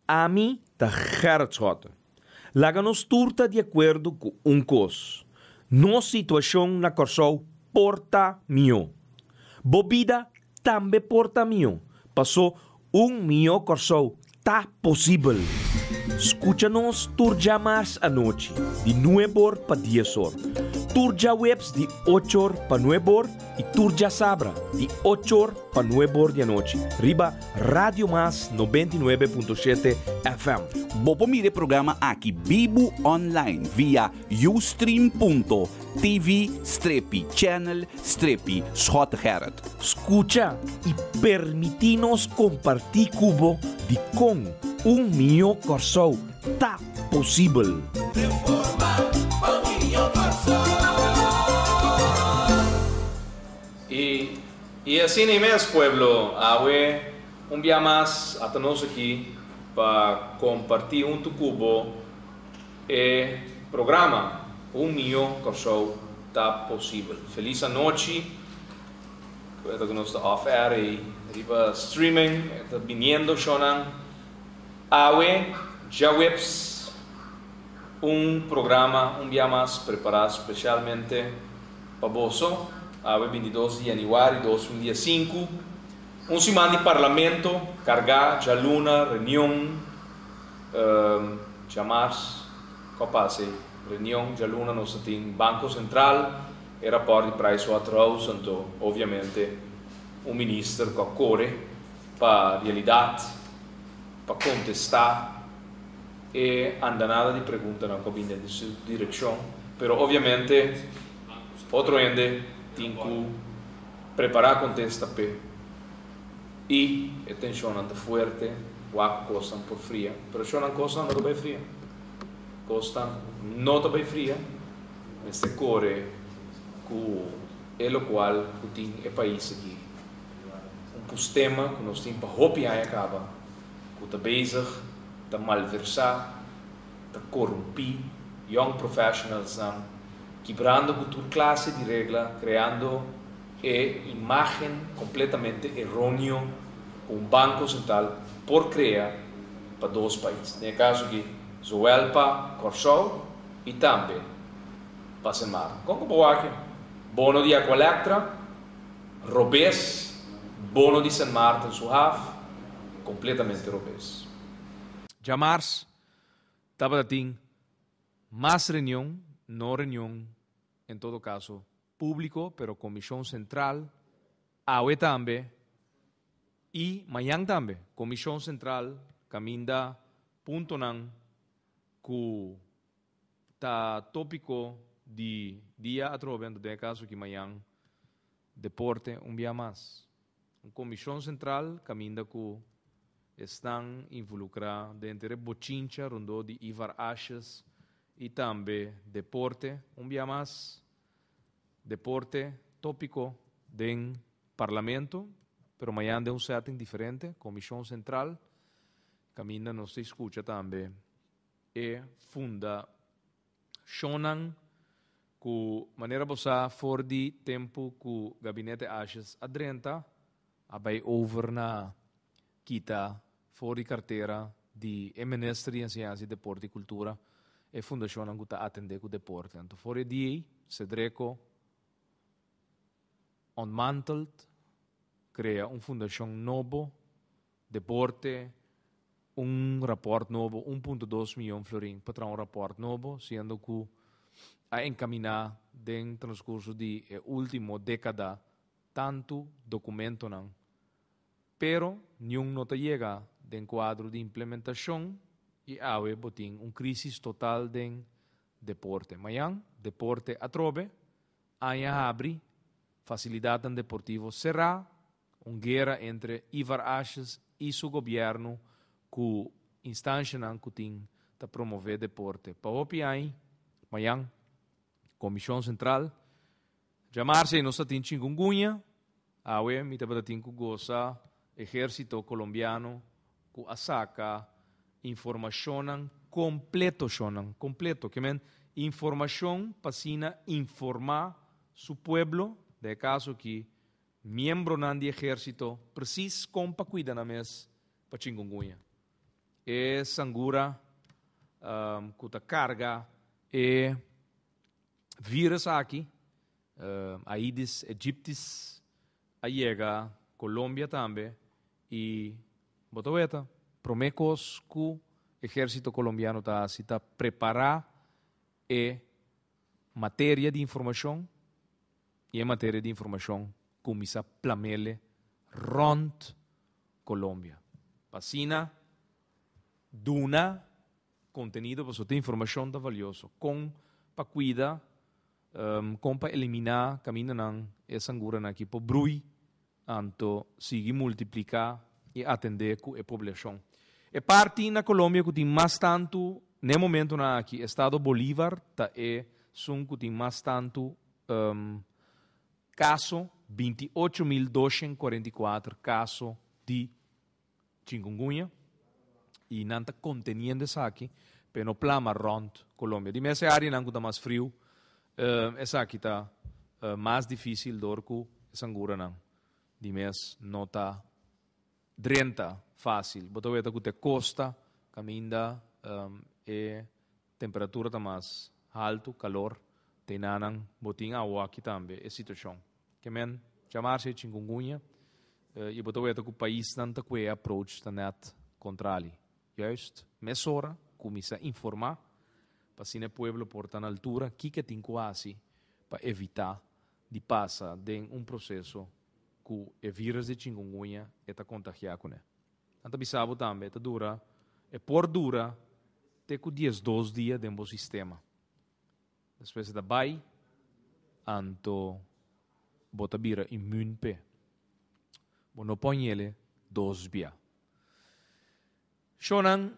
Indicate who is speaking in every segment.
Speaker 1: Ami ta Gerrit Schotte. Laga nos tur ta di akuerdo ku un kos, nos situashon na Kòrsou por ta mihó. Bo bida tambe por ta mihó, pasó un mihó Kòrsou ta posibel. Skucha nos tur djamars anochi di nueb'or pa dies'or, tur djaweps di och'or pa nueb'or i tur djasabra di och'or pa nueb'or di anochi riba Radio Mas 99.7 FM.
Speaker 2: Bo por mira e programa aki bibu online via ustream.tv strepi channel strepi Schottegerrit.
Speaker 1: Skucha i permití nos kompartí ku bo dikon un mihó Kòrsou ta posibel.
Speaker 3: I i asina ei mes, pueblo, awe un bia mas a ta nos aki pa kompartí huntu ku bo e programa Un Mihó Kòrsou Ta Posibel. Felis anochi. Ku e ta ku nos ta off air ei riba streaming, e ta biniendo shownan. Awe djaweps un programa un bia mas prepará spesialmente pa boso. Awe 22 di yanüari 2015, un siman di parlamento kargá, djaluna reunion, djamars ku a pasa ei reunion, djaluna nos ta tin Banko Sentral, e rapòrt di Pricewaterhouse, anto obviamente un minister ku a kore pa realidat pa kontestá e andanada di preguntanan ku a bini den su direkshon, pero obviamente otro hende tin ku prepará kontesta p'e i e tenshonnan ta fuerte, wak ku kosnan por fria, pero shonnan kosnan no ta bai fria, kosnan no ta bai fria, mester kore ku e lokual ku tin e pais aki. Un pustema ku nos tin pa hopi aña kaba ku ta bezig ta malversá, ta korumpí young professionalsnan, kibrando ku tur klase di regla, kreando e imágen kompletamente eróneo ku un banko sentral por krea pa dos pais, den e kaso aki zowel pa Kòrsou i tambe pa Sint Maarten. Kon ku bo wak e bono di Aqualectra? Robes, bono di Sint Maarten su haf, kompletamente robes. Djamars tabata tin mas reunion, no reunion en todo kaso públiko, pero Komishon Sentral, awe tambe i mañan tambe, Komishon Sentral kaminda puntonan ku Ta tópiko di dia atrobe anto den e kaso ki mañan deporte un bia mas. Un komishon sentral kaminda ku esnan involukrá den enter e bochincha rondó di Ivar Asjes i tambe deporte un bia mas. Deporte tópiko den parlamento pero mañan den un setting diferente, komishon sentral kaminda nos ta skucha tambe E fundashonnan ku manera bo sa for di tempu ku Gabinete Asjes a drenta a bai over na kita for di kartera di e Minister di Enseñansa i Deporte i Kultura e fundashonnan ku ta atendé ku deporte. Anto for e dia ei Sedreko ontmanteld, krea un fundashon nobo Deporte, un raport nobo, 1.2 miyon florin pa traha un raport nobo, siendo cu a encamina den transcurso di e ultimo decada tanto documentonan, pero niun no ta yega den cuadro di implementacion y awe bo tin un crisis total den deporte. Mayan, deporte atrobe, aña habri, facilidadnan deportivo cera, Un guera entre Ivar Asjes i su gobièrnu ku instanshanan ku tin ta promové deporte. Pa hopi añ, mañan, Komishon Sentral djamarse i nos ta tin chingunguña. Awe mi tabata tin ku gosa ehérsito kolombiano ku a saka informashonnan kompleto, shonnan kompleto, ke men informashon pa asina informá su pueblo, den e kaso aki Miembronan di ehérsito presis kon pa kuida nan mes pa chingunguña. E sangura ku ta karga e virus aki, Aedes aegyptis, a yega Colombia tambe i bo ta weta, promé kos ku ehérsito kolombiano ta hasi ta prepará e materia di informashon i e materia di informashon kuminsá plamele rònt Colombia. Pa asina duna contenido pasobra tur informacion ta valioso. Con pa cuida, con pa elimina camindanan e sanguranan aki por brui anto sigui multiplica y atende cu e poblacion. E parti na Colombia cu tin mas tanto n'e momentonan aki, estado Bolivar ta esun cu tin mas tanto Kaso, 28.244 kaso di chikungunya i nan ta konteniendo esaki pe no plama rònt Colombia. Di mes e áreanan ku ta mas friu esaki ta mas difísil dor ku e sanguranan di mes no ta drenta fásil. Bo ta weta ku te kosta kaminda e Temperatura ta mas haltu, kalor, te nanan bo tin awo aki tambe e situashon. Ke men djamarse e chingungunya i bo ta weta ku paisnan ta kue e approach ta nèt kontrali. Juist mesora kuminsá informá pa asina e pueblo por ta na altura kiko e tin ku hasi pa evitá di pasa den un proseso ku e virus di chingungunya e ta kontagiá kuné. Nan ta bisa bo tambe, e ta dura, e por dura te ku 12 dia den bo sistema. Despues e ta bai, anto bo ta bira immuun p'e. Bo no por ñele dos bia. Shownan,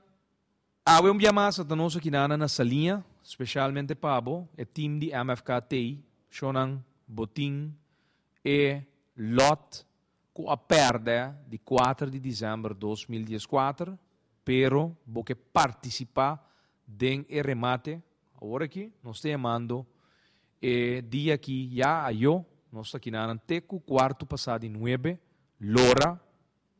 Speaker 3: awe un bia mas a ta nos akinana na Saliña, specialmente pa bo, e team di MFK t'ei. Shownan, bo tin e lot ku a pèrdè di kuater di desèmber 2014, pero bo ke partisipá den e remate, awor aki nos ta yamando e dia aki ya ayó, nos ta kinanan te ku kuartu pasá di nuebe, lora,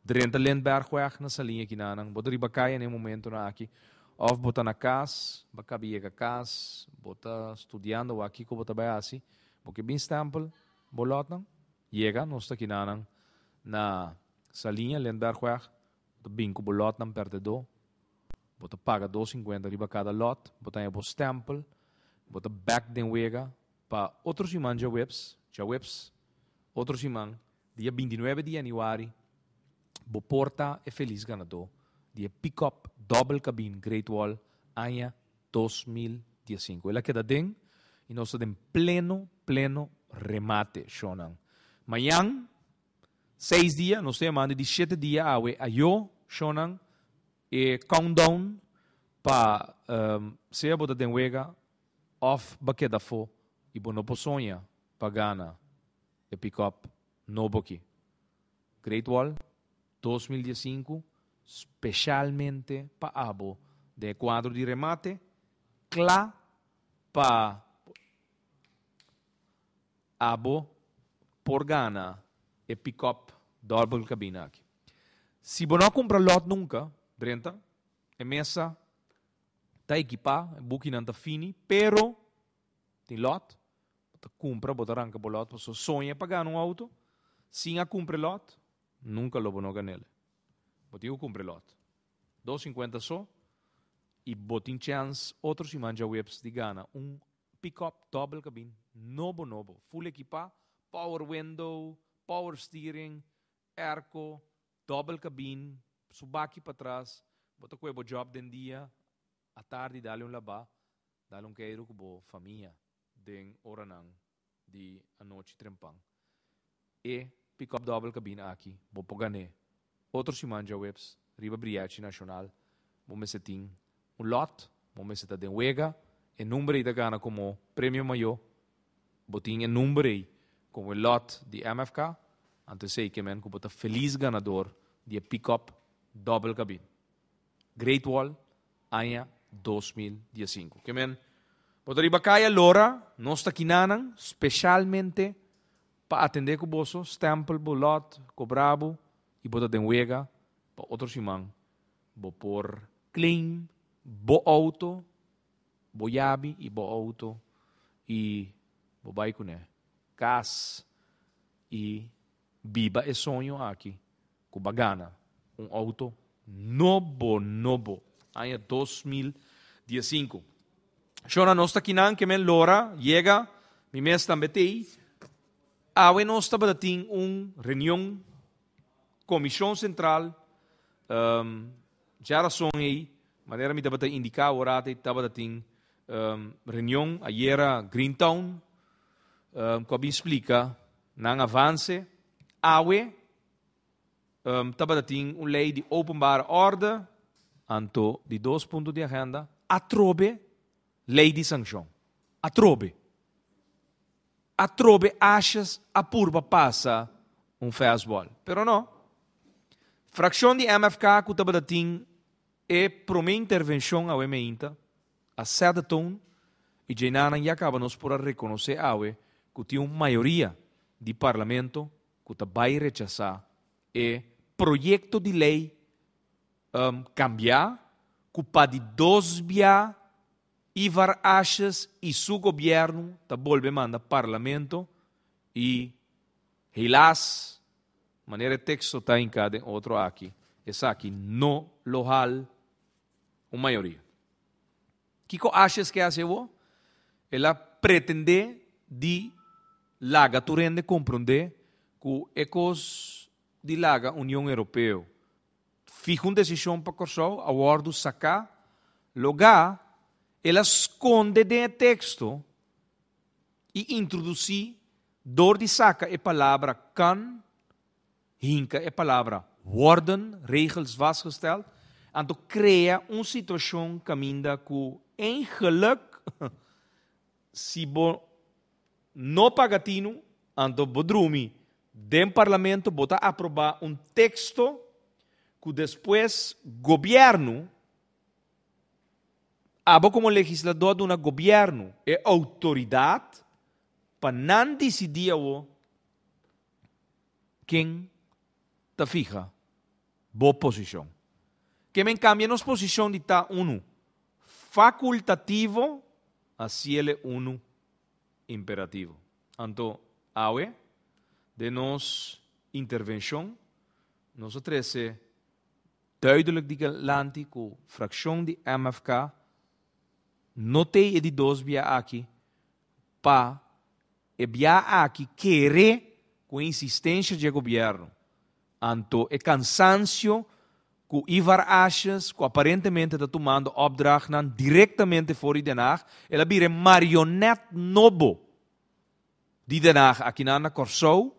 Speaker 3: drenta Lindbergweg na Saliña kinanan, bo ta riba kaya na e momentonan aki, òf bo ta na kas, bo a kaba yega kas, bo ta studiando wak kiko bo ta bai hasi, bo ke bin stèmpel bo lòtnan? Yega nos ta kinanan na Saliña, Lindbergweg, bo ta bin ku bo lòtnan pèrdedó, bo ta paga 2,50 riba kada lòt, bo ta haña bo stèmpel, bo ta bèk den wega pa otro siman djaweps, djaweps, otro siman, dia 29 di yanüari, bo por ta e felis ganadó di e pickup dòbel kabin Great Wall aña 2015. El a keda den y nos ta den pleno, pleno remate, shownan. Mañan, 6 dia, nos ta yamando di 7 dia awe ayo, shownan, e countdown pa sea bo ta den wega of bo a keda afo y bo no por soña pa gana e pick-up nobo aki. Great Wall 2015 specialmente pa abo den e cuadro di remate cla pa abo por gana e pick-up double cabina aki. Si bo no a cumpra lot nunca, drenta, e mesa ta equipa, e bukinan ta fini, pero tin lot, bo ta cumpra, bo ta ranca bo lot, pasobra soña pa gana un auto, sin a cumpra e lot, nunca lo bo no gan'el. Bo tin ku kumpra e lòt. 2,50 so i bo tin chèns otro siman djaweps di gana un pickup dòbel kabin nobo nobo, full ekipá, power window, power steering, airco, dòbel kabin, su baki patras, bo ta kohe bo jòb den dia, atardi dale un labá, dale un keiru ku bo famia den oranan di anochi trempan. E pickup dòbel kabina aki bo por gan'é otro siman djaweps riba Brièchi Nashonal. Bo mester tin un lòt, bo mester ta den wega, e number ei ta gana komo premio mayó. Bo tin e number ei komo e lòt di MFK, anto esei ke men ku bo ta felis ganador di e pickup dòbel kabin. Great Wall, aña 2015. Ke men, bo ta riba kaya lora, nos ta kinanan, specialmente pa atende ku boso, stempel bo lot, kobra bo, i bo ta den wega pa otro siman bo por. Claim bo auto, bo yabi i bo auto i bo bai kuné kas i biba e soño aki ku bo a gana un auto nobo nobo aña 2015. Shona, nos ta kinan ke men lora yega, mi mes tambe t'ei. Awe nos tabata tin un reunion Komishon Sentral, djarason ei, manera mi tabata indiká awor ei, tabata tin reunion ayera Greentown, ku a bin splika nan avanse. Awe tabata tin un lei di openbare orde, anto di dos punto di agenda, atrobe lei di sankshon. Atrobe. Atrobe Asjes a purba pasa un fastball, pero no. Frakshon di MFK ku tabata tin e promé intervenshon awe meinta a set the tone i djenanan ya kaba nos por a rekonosé awe ku tin un mayoria di parlamento ku ta bai rechasá e proyekto di lei kambiá ku pa di dos bia Ivar Asjes i su gobièrnu ta bolbe manda parlamento i helaas, manera e teksto ta hinká den otro aki, esaki no lo hal un mayoria. Kiko Asjes ke hasi awor? El a pretendé di laga tur hende komprondé ku e kos di laga Union Europeo Fiha un desishon pa Kòrsou a wòrdu saká, logá el a skonde den e teksto i introdusí dor di saka e palabra kan, hinka e palabra worden, regels vastgesteld, anto krea un situashon kaminda ku eigenlik si bo no paga tinu, anto bo drumi Den parlamento bo ta aprobá un teksto ku despues gobièrnu, abo komo legisladó a duna gobièrnu e outoridat pa nan disidí awo ken ta fiha bo posishon. Ke men kambia nos posishon di ta unu fakultativo a siele unu imperativo. Anto awe, den nos intervencion, nos a trece duidelijk dilanti cu fraccion di MFK no t'ey e di dos bia aki pa e bia aki kere cu e insistencia dje gobierno. Anto e cansancio cu Ivar Asjes, cu aparentemente ta tumando opdrachtnan directamente for di Den Haag, el a bira e marionet nobo di Den Haag akinan na Kòrsou,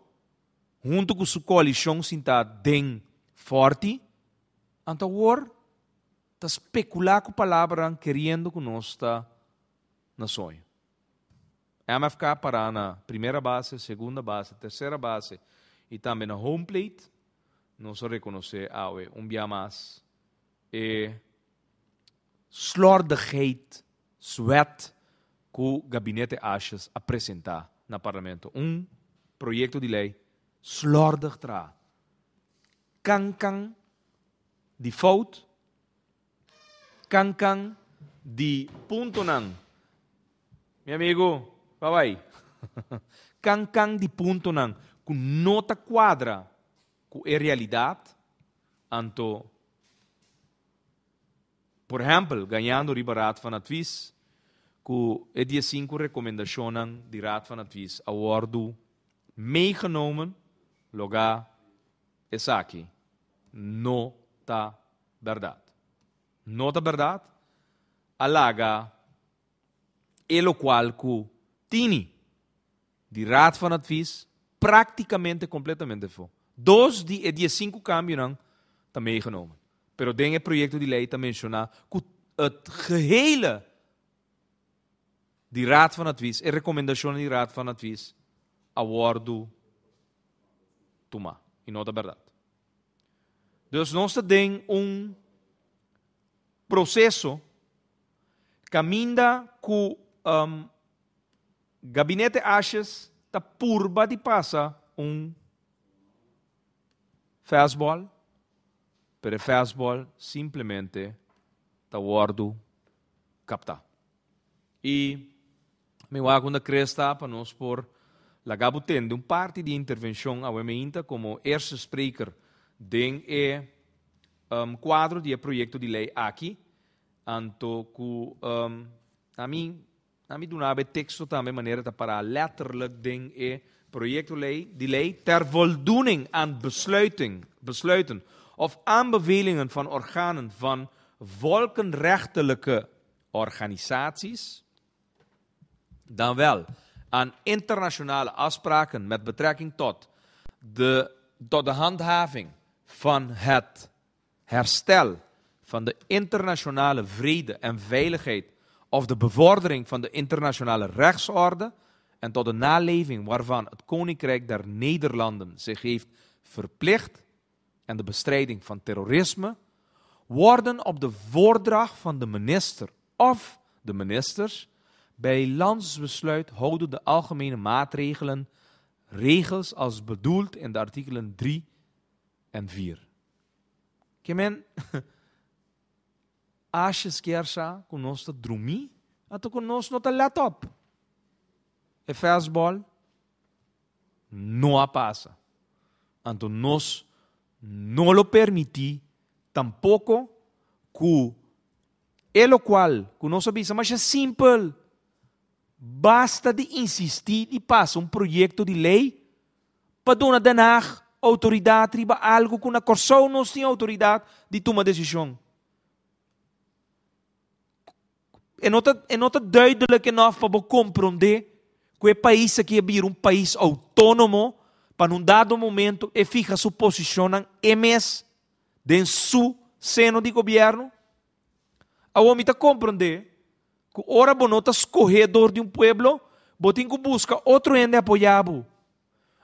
Speaker 3: hunto cu su coalicion sintá den Forti, anto awor ta specula cu palabranan keriendo cu nos ta na soño. MFK pará na primera base, segunda base, tercera base y tambe na home plate. Nos a rekonosé awe un bia mas e slordigheid, swet, ku Gabinete Asjes a presentá na Parlamento. Un proyekto di lei slordig traha. Kan-kan di fout, kan-kan di puntonan. Mi amigu, bye bye. Kan-kan di puntonan ku no ta kuadra ku e realidat, anto, por ehèmpel, gañando riba Raad van Advies, ku e diesinku rekomendashonnan di Raad van Advies a wòrdu meegenomen, logá esaki no ta bèrdat. No ta bèrdat, a laga e lokual ku tini di Raad van Advies práktikamente kompletamente afó. Dos di e diesinku kambionan ta meegenomen, pero den e proyekto di lei ta menshoná ku het gehele di Raad van Advies, e rekomendashonnan di Raad van Advies a wòrdu tumá, i no ta bèrdat. Dus nos ta den un proseso Kaminda ku Gabinete Asjes ta purba di pasa un fastball, pero e fastball simplemente ta wòrdu kaptá. I mi wak unda Chris ta pa nos por laga bo tende un parti di intervenshon awe meinta komo eerste spreker den e kuadro di e proyekto di lei aki. Anto ku ami ami duna bo e teksto tambe manera ta pará letterlijk den e proyekto lei di lei ter voldoening aan besluiting besluiten of aanbevelingen van organen van volkenrechtelijke organisaties, dan wel aan internationale afspraken met betrekking tot de, tot de handhaving van het herstel van de internationale vrede en veiligheid of de bevordering van de internationale rechtsorde en tot de naleving waarvan het Koninkrijk der Nederlanden zich heeft verplicht en de bestrijding van terrorisme, worden op de voordracht van de minister of de ministers bij landsbesluit houden de algemene maatregelen regels als bedoeld in de artikelen 3 en 4. Ke men, Asjes kier sa ku nos ta drumí, anto ku nos no ta let op. E fastball no a pasa. Anto nos no lo permití tampoko ku e lokual ku nos a bisa masha simpel, basta di insistí di pasa un proyekto di lei pa duna Den Haag outoridat riba algu ku na Kòrsou nos tin outoridat di tuma desishon. E no ta, e no ta duidelijk enough pa bo komprondé ku e pais aki a bira un pais outónomo pa na un dado momento e fiha su posishonnan e mes den su seno di gobièrnu? Awor mi ta komprondé ku ora bo no ta skohé dor di un pueblo, bo tin ku buska otro hende apoyá bo.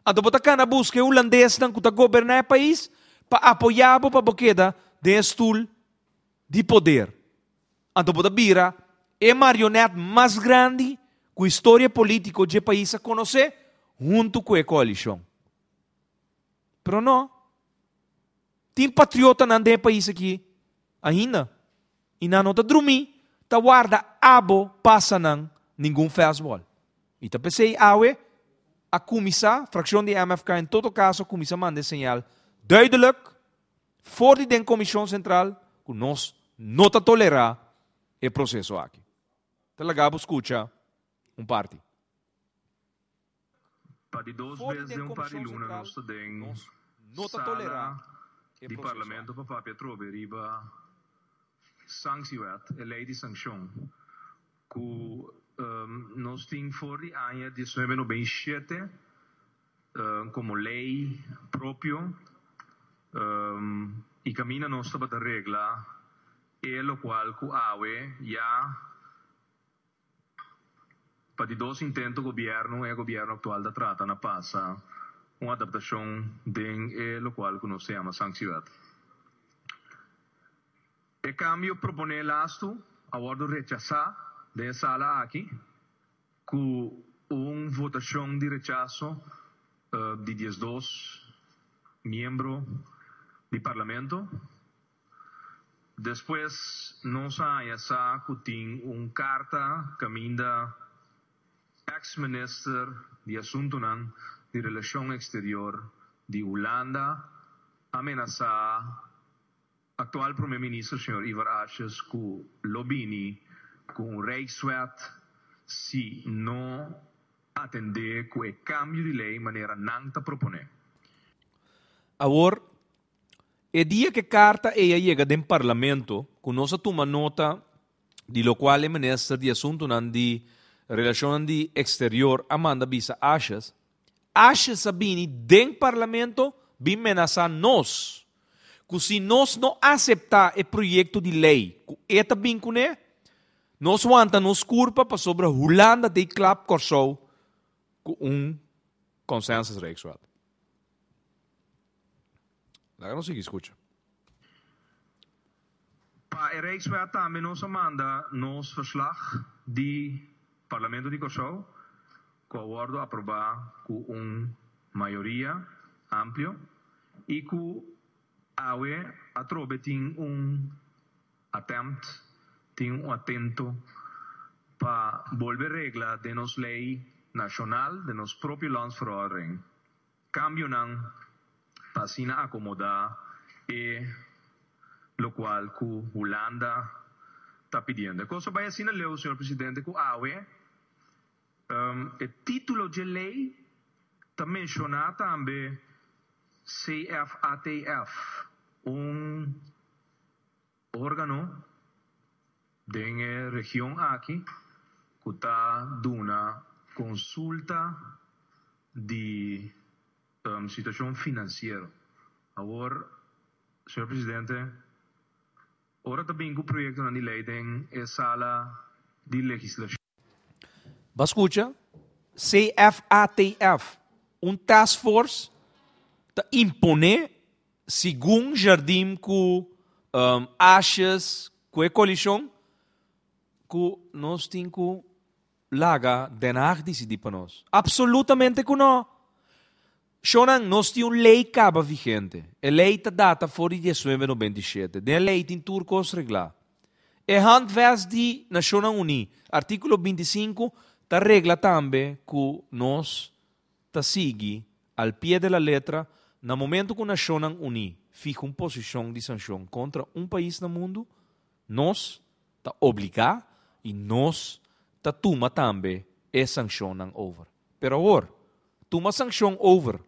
Speaker 3: Anto bo ta kana buska e hulandesnan ku ta goberná e pais pa apoyá bo pa bo keda den e stul di poder. Anto bo ta bira e marionèt mas grandi ku historia polítiko dje pais a konosé huntu ku e koalishon. Pero no. Tin patriotanan den e pais aki ainda i nan no ta drumí ta warda abo pasa nan ningun fastball. I ta p'esei awe a kuminsá, frakshon di MFK en todo kaso a kuminsá manda e señal duidelijk for di den Komishon Sentral ku nos no ta tolerá e proseso aki. Ta laga bo skucha un parti.
Speaker 4: Pa di dos bes den un par di luna nos ta den sala di Parlamento pa papia atrobe riba Sanctiewet, e ley di sancion cu nos tin for di aña 1997 como ley propio y caminda nos tabata regla e locual cu awe ya Pa di dos intento gobierno e gobierno actual ta trata na pasa un adaptacion den e locual cu nos ta yama sanctiewet. E cambio propone lastu a wordo rechasa den e sala aki cu un votacion di rechaso di 12 miembro di parlamento. Despues nos a haña sa ku tin un karta kaminda eks minister di Asuntunan di Relashon Eksterior di Hulanda a menasá aktual Prome Minister señor Ivar Asjes ku lo bini ku un Rijkswet si no atendé ku e kambio di lei manera nan ta proponé.
Speaker 3: Awor, E dia ku e karta ei a yega den Parlamento, ku nos a tuma nota di lokual e Minister di Asuntunan di Relashonnan di Eksterior a manda bisa Asjes, Asjes a bini den Parlamento bin menasá nos ku si nos no aseptá e proyekto di lei ku e ta bin kuné, nos wanta nos kurpa pasobra Hulanda ta ei klap Kòrsou ku un consensusrijkswet. Laga nos sigui skucha.
Speaker 4: Pa e Rijkswet tambe nos a manda nos verslag di Parlamento di Kòrsou ku a wòrdu aprobá ku un mayoria amplio i ku awe atrobe tin un atèmt. Tin un atento pa bolbe regla den nos lei nashonal, den nos propio landsverordening, kambionan pa asina akomodá e lokual ku Hulanda ta pidiendo. E kos a bai asina leu, señor presidente, ku awe e título dje lei ta menshoná tambe CFATF, un Órgano den e region aki ku ta duna konsulta di situashon finansiero. Awor, señor presidente, ora ta bin ku proyektonan di lei den e sala di legislashon.
Speaker 1: Bo a skucha? CFATF, un task force ta imponé Segun Jardim ku Asjes ku e koalishon ku nos tin ku laga Den Haag disidí pa nos. Absolutamente ku no! Shownan, nos tin un lei kaba vigente. E lei ta data for di diesnuebe 97. Den e lei tin tur kos reglá. E Handvest di Nashonnan Uní, artíkulo 25, ta regla tambe ku nos ta sigui al pie de la letra na momento ku Nashonnan Uní fiha un posishon di sanshon kontra un pais na mundu, nos ta obligá i nos ta tuma tambe e sanshonnan over. Pero awor, tuma sanshon over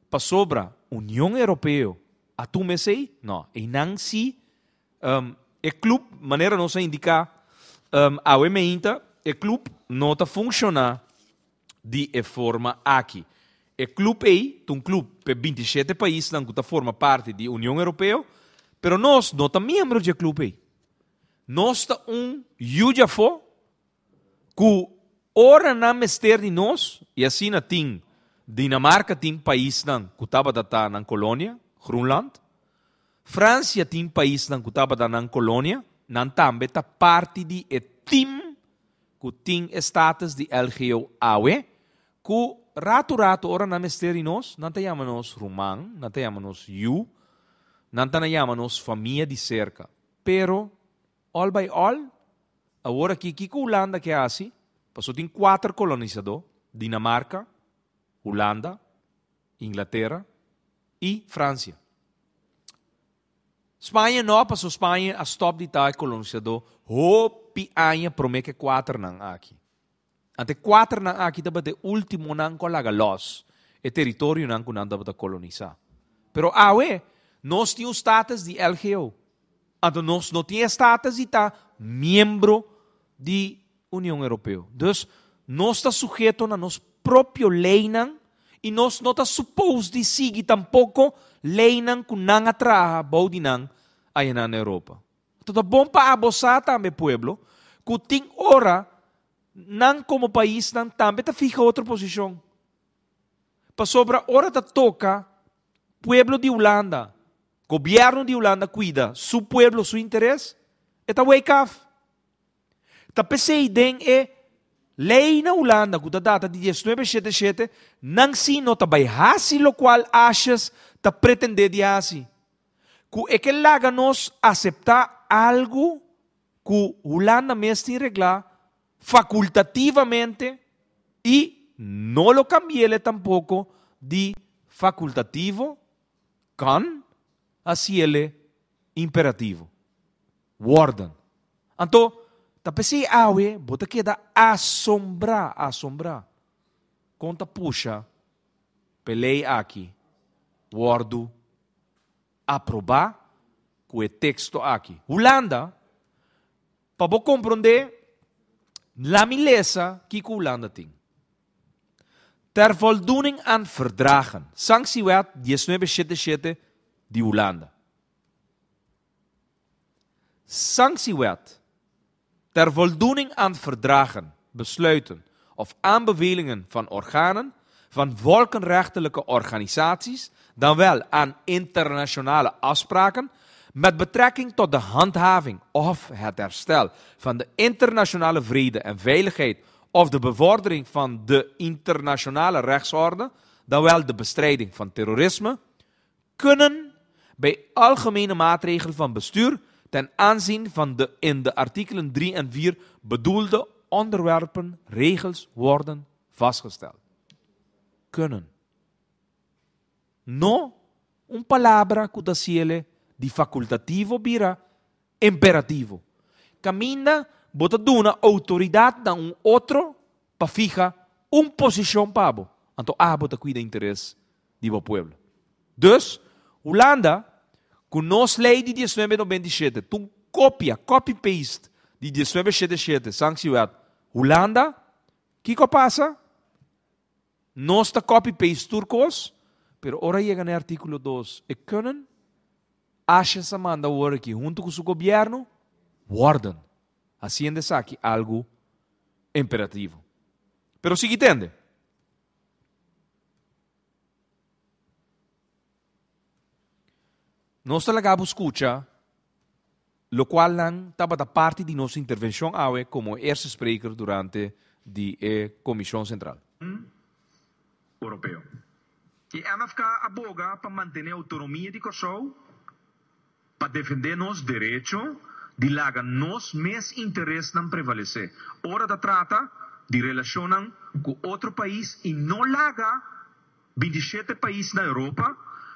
Speaker 1: pasobra Union Europeo a tuma esei? No, einan si e club, manera nos a indiká awe meinta, e club no ta funshoná di e forma aki. E club ei ta un club p'e 27 paisnan cu ta forma parti di Union Europeo, pero nos no ta miembro dje club ei. Nos ta un yu djafó cu ora nan mester di nos, y asina tin Dinamarca tin paisnan cu tabata ta nan colonia, Groenland, Francia tin paisnan cu tabata nan colonia, nan tambe ta parti di e team ku tin e status di LGO awe, ku ratu ratu ora nan mester di nos, nan ta yama nos ruman, nan ta yama nos yu, nan ta na yama nos famia di serka. Pero, all by all, awor aki kiko Hulanda ke hasi? Paso tin kuater kolonisadó, Dinamarka, Hulanda, Inglatera i Fransia. Spaña no, paso Spaña a stop di ta e kolonisadó hopi aña promé ku e kuaternan aki. Anto e kuaternan aki tabata e últimonan ku a laga lòs e teritorionan ku nan tabata kolonisá. Pero awe nos tin un status di LGO. Anto nos no tin e status di ta miembro di Union Europeo. Dus nos ta suheto na nos propio leynan y nos no ta suppose di sigui tampoco leynan cu nan a traha bou di nan ayanan na Europa. Anto ta bon pa abo sa tambe pueblo cu tin ora nan como paisnan tambe ta fiha otro posicion. Pasobra ora ta toca pueblo di Hulanda, gobierno di Hulanda cuida su pueblo su interes, e ta wake af. Ta p'esei den e lei na Hulanda ku ta data di 19 shete shete, nan si no ta bai hasi lokual Asjes ta pretendé di hasi. Ku e ke laga nos aseptá algu ku Hulanda mes tin reglá fakultativamente i no lo kambi'el tampoko di fakultativo kan hasi'el imperativo. Worden. Anto, ta p'esei awe bo ta keda asombrá, asombrá, kon ta pusha p'e lei aki wòrdu aprobá ku e teksto aki. Hulanda, pa bo komprondé, la mi lesa kiko Hulanda tin. Ter voldoening aan verdragen, Sanctiewet 1977 di Hulanda. Sanctiewet ter voldoening aan verdragen, besluiten of aanbevelingen van organen van volkenrechtelijke organisaties, dan wel aan internationale afspraken met betrekking tot de handhaving of het herstel van de internationale vrede en veiligheid of de bevordering van de internationale rechtsorde, dan wel de bestrijding van terrorisme, kunnen bij algemene maatregelen van bestuur Ten aanzien van de in de artikelen 3 en 4 bedoelde onderwerpen regels worden vastgesteld. Kunnen. No un palabra ku ta siele di fakultativo bira imperativo. Kaminda bo ta duna outoridat na un otro pa fiha un posishon pa bo, anto abo ta kuida interes di bo pueblo. Dus, Hulanda, ku nos lei di diesnuebe nobenta i shete, ta un kopia, copy-paste, di diesnuebe shete shete, Sanctiewet, Hulanda, kiko a pasa? Nos ta copy-paste tur kos, pero ora yega na e artíkulo dos, e kunnen, Asjes a manda awor aki huntu ku su gobièrnu, worden, hasiendo esaki algu imperativo. Pero sigui tende. Nos ta laga bo skucha lokualnan tabata parti di nos intervenshon awe komo eerste spreker durante di e Komishon Sentral.
Speaker 4: Oropeo. E MFK a boga pa mantené outonomia di Kòrsou, pa defendé nos derecho di laga nos mes interesnan prevalesé ora ta trata di relashonnan ku otro pais i no laga 27 pais na Europa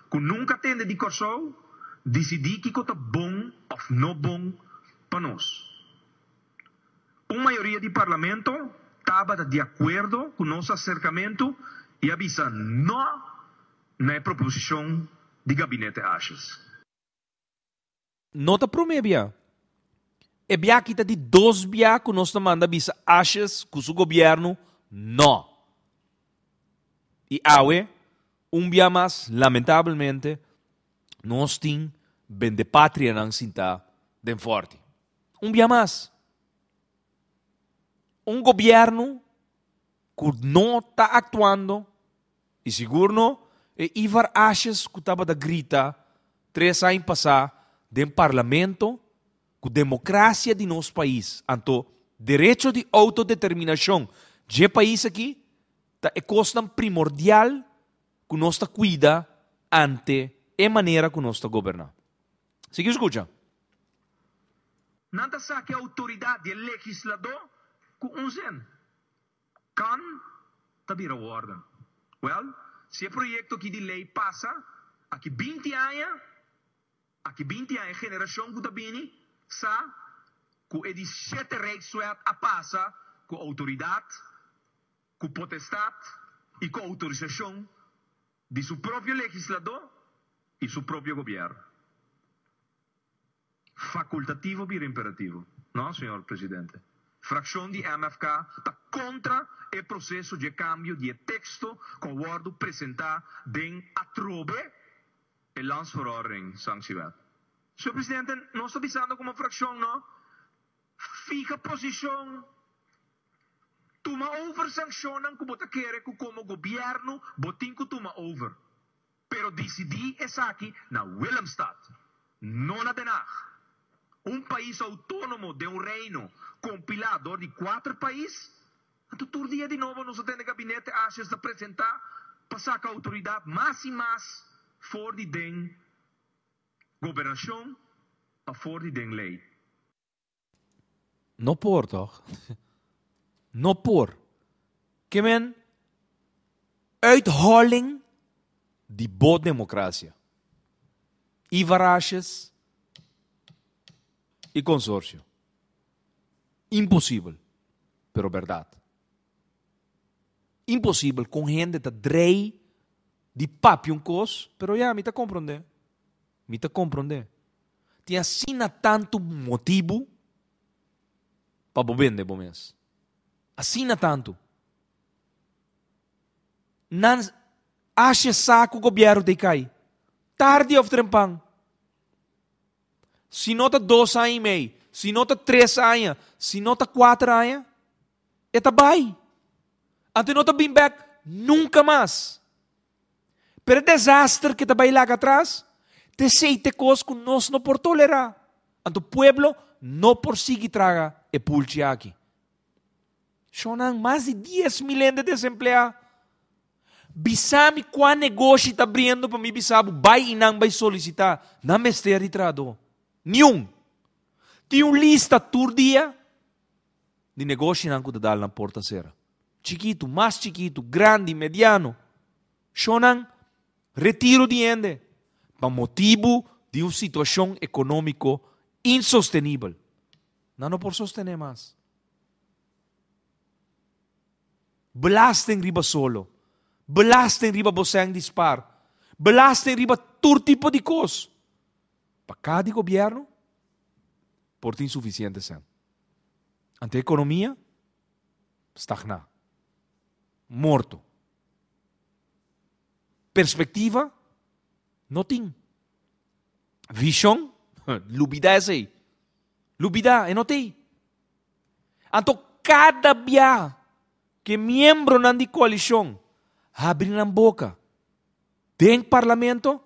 Speaker 4: ku nunka tende di Kòrsou disidí kiko ta bon òf no bon pa nos. Un mayoria di Parlamento tabata di akuerdo ku nos aserkamentu i a bisa nò na e proposishon di Gabinete Asjes.
Speaker 1: No ta promé bia. E bia aki ta di dos bia ku nos ta manda bisa Asjes ku su gobièrnu nò. I awe, un bia mas, lamentabelmente, nos tin bendepatrianan sintá den fòrti. Un bia mas. Un gobièrnu ku no ta aktuando I sigur no e Ivar Asjes ku tabata grita tres aña pasá den parlamento ku demokrasia di nos pais, anto derecho di outodeterminashon dje pais aki ta e kosnan primordial ku nos ta kuida ante e manera ku nos ta goberná. Sigui skucha.
Speaker 4: Nan ta sa ku e outoridat di e legisladó ku un zin. Kan ta bira worden. Wel, si e proyecto aki di ley pasa, aki 20 aña, aki 20 aña e generacion cu ta bini sa cu e di shete Rijkswet a pasa cu autoridad, cu potestad y cu autorisacion di su propio legislador y su propio gobierno. Facultativo bira imperativo. No, señor Presidente. Fraccion di MFK ta contra e proceso dje cambio di e texto cu a wordo presenta den atrobe e Landsverordening Sanctiewet. Señor Presidente, nos ta bisando como fraccion no fiha posicion, tuma over sanccionnan cu bo ta kere cu como gobierno bo tin cu tuma over. Pero disidí esaki na Willemstad, no na Den Haag. Un pais outónomo den un reino kompilá dor di kuater pais, anto tur dia di nobo nos a tende gabinete Asjes ta presentá pa saka outoridat mas i mas for di den gobernashon pa for di den lei.
Speaker 1: No por toch? No por. Ke men uitholling di bo democracia. Ivar Asjes y consorcio. Imposibel, pero berdad. Imposibel con hende ta drei di papia un cos, pero ya, mi ta comprende. Mi ta comprende. Tin asina tantu motibu pa bo bende bo mes. Asina tantu. Nan asha sa ku gobièrnu ta kai. Tardi òf trempan. Si no ta dos aña i mei, si no ta tres aña, si no ta kuater aña, e ta bai. Anto e no ta bin bèk nunka mas. Pero e desaster ke ta bai laga atras, ta esei ta e kos ku nos no por tolerá. Anto pueblo no por sigui traga e pulchi aki. Shonnan, mas di 10,000 hende desempleá. Bisa mi kua negoshi ta abriendo pa mi bisa bo bai i nan bai solisitá. Nan mester di trahadó. Niun. Tin un lista tur dia di negoshinan ku ta dal nan porta sera. Chikitu, mas chikitu, grandi, mediano. Shonnan, retiro di hende pa motibu di un situashon ekonómiko insostenibel. Nan no por sostené mas. Belasting riba solo, belasting riba bo sèn di spar, belasting riba tur tipo di kos. Pa kada di gobièrnu por tin sufisiente sèn. Anto e ekonomia stagná, morto. Perspektiva no tin. Vishon, lubidá esei. Lubidá, e no t'ei. Anto kada bia ku e miembronan di koalishon habri nan boka den parlamento,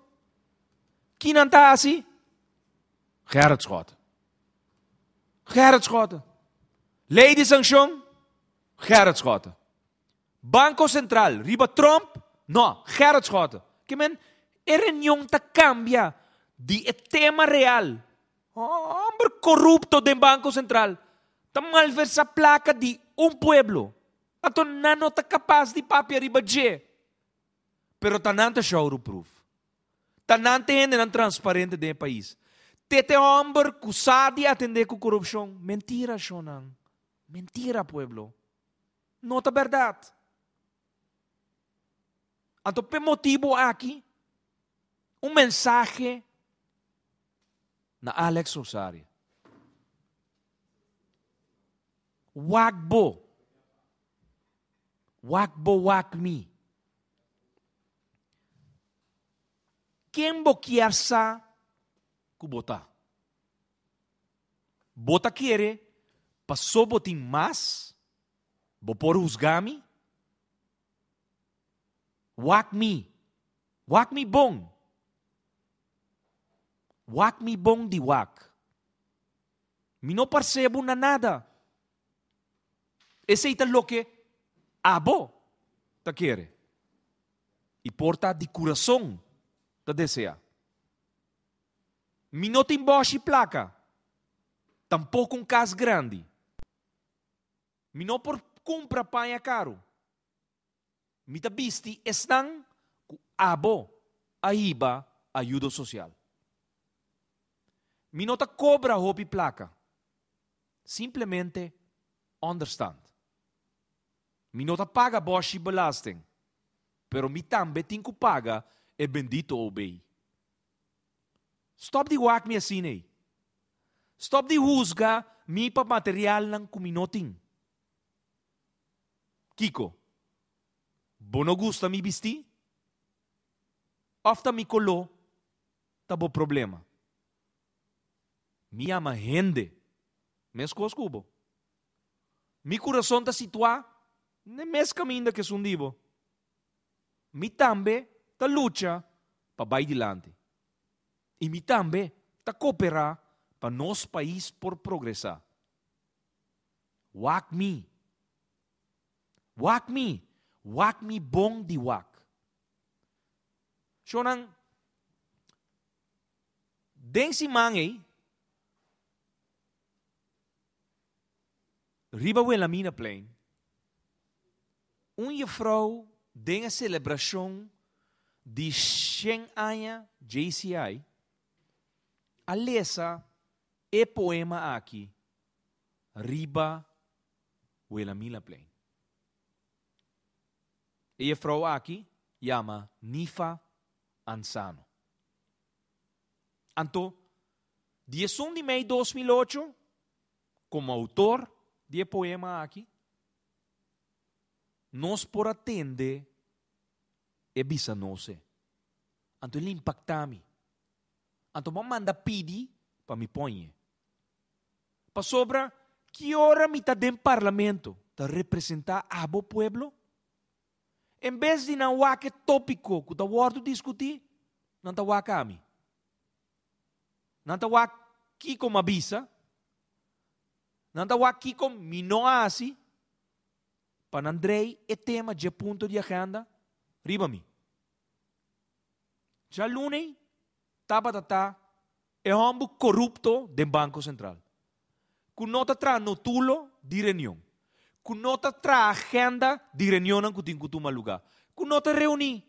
Speaker 1: ki nan ta hasi? Gerrit Schotten. Gerrit Schotten. Lei di sankshon? Gerrit Schotten. Banko Sentral riba Trump? No, Gerrit Schotten. Ke men, e reunion ta kambia di e tema real. Homber korupto den Banko Sentral ta malversa plaka di un pueblo. Anto nan no ta kapas di papia riba dje. Pero ta nan ta showruproof. Ta nan ta e hendenan transparente den e pais. Tete homber ku sa di atende ku korupshon. Mentira shownan. Mentira pueblo. No ta bèrdat. Anto p'e motibu aki, un mensahe na Alex Rosario. Wak bo. Wak bo wak mi. Ken bo kier sa ku bo ta? Bo ta kere paso bo tin mas, bo por husga mi? Wak mi, wak mi bon. Wak mi bon di wak. Mi no parse bo na nada. Esei ta loke abo ta kere i por ta di kurason ta desea. Mi no tin bòshi plaka, tampoko un kas grandi. Mi no por kumpra paña karu. Mi ta bisti esnan ku abo a hiba ayudo sosial. Mi no ta kobra hopi plaka, simplemente ònderstant. Mi no ta paga bòshi belasting, pero mi tambe tin ku paga e bendito OB. Stòp di wak mi asina ei. Stòp di husga mi pa materialnan ku mi no tin. Kiko? Bo no gusta mi bistí? Òf ta mi koló ta bo problema? Mi yama hende meskos ku bo. Mi kurason ta situá n'e mes kaminda ku esun di bo. Mi tambe ta lucha pa bai dilanti. I mi tambe ta koperá pa nos pais por progresá. Wak mi. Wak mi. Wak mi bon di wak. Shonnan, den siman ei, riba Wilhelminaplein, Un jefrou den e selebrashon di shen aña JCI a lesa e poema aki riba Wilhelminaplein. E jefrou aki yama Nifa Ansano. Anto, 11 di mei 2008, komo outor di e poema aki, Nos por a tende e bisa nos e. Anto el impacta mi. Anto bo a manda pidi pa mi poñe. Pasobra ki ora mi ta den parlamento ta representa abo pueblo? En bes di nan wak e topico cu ta wordo discuti, nan ta wak ami. Nan ta wak kico mi a bisa. Nan ta wak kiko mi no a hasi pa nan drei e tema dje punto di agenda riba mi. Djaluna ei tabata ta e hòmber korupto den Banko Sentral. Ku no ta traha notulo di reunion. Ku no ta traha agenda di reunionnan ku tin ku tuma lugá. Ku no ta reuní.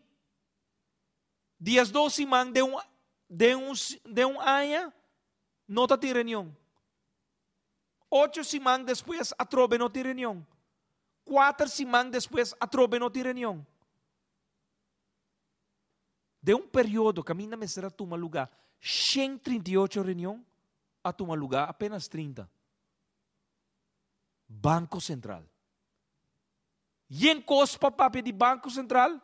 Speaker 1: 12 siman den un den un den un aña no ta tin reunion. Ocho siman despues atrobe no tin reunion. Kuater siman despues atrobe no tin reunion. Den un periodo kaminda mester a tuma lugá 138 reunion, a tuma lugá apenas 30. Banko Sentral. Yen kos pa papia di Banko Sentral,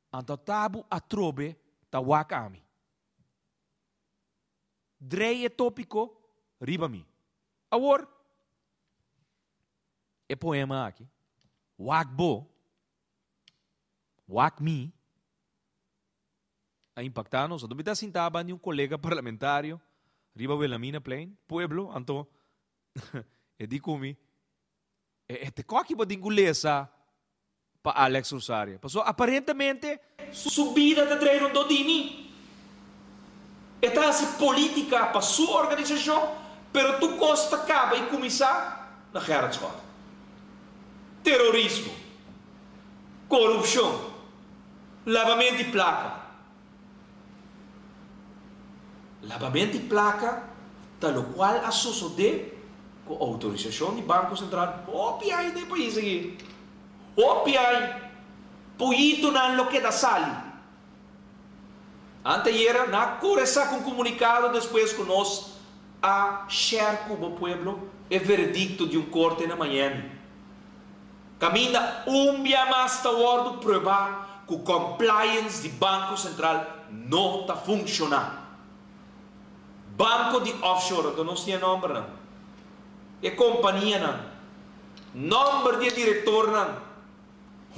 Speaker 1: anto tabu atrobe ta wak ami. Drei e topiko riba mi. Awor, e poema aki, Wak bo, wak mi, a impaktá nos. Anto mi ta sintá banda di un kolega parlamentario riba Wilhelminaplein, pueblo, anto e di ku mi, E te koki bo tin ku lesa pa Alex Rosaria. Pasobra aparentemente su bida ta trae rondó di mi. E ta hasi polítika pa su organisashon, pero tur kos ta kaba i kuminsá na Gerrit Schotte. Terorismo, korupshon, labament di plaka. Labament di plaka ta lokual a sosodé ku outorisashon di Banko Sentral hopi aña den e pais aki. Hopi aña. Puyitonan lo keda sali. Anteayera nan a kore saka un komunikado despues ku nos a share ku bo pueblo e veredikto di un korte na Miami. Kaminda un bia mas ta wòrdu pruebá ku compliance di Banko Sentral no ta funshoná. Banko di offshore, anto nos tin e nòmbernan, e kompanianan, nòmber di e direktornan,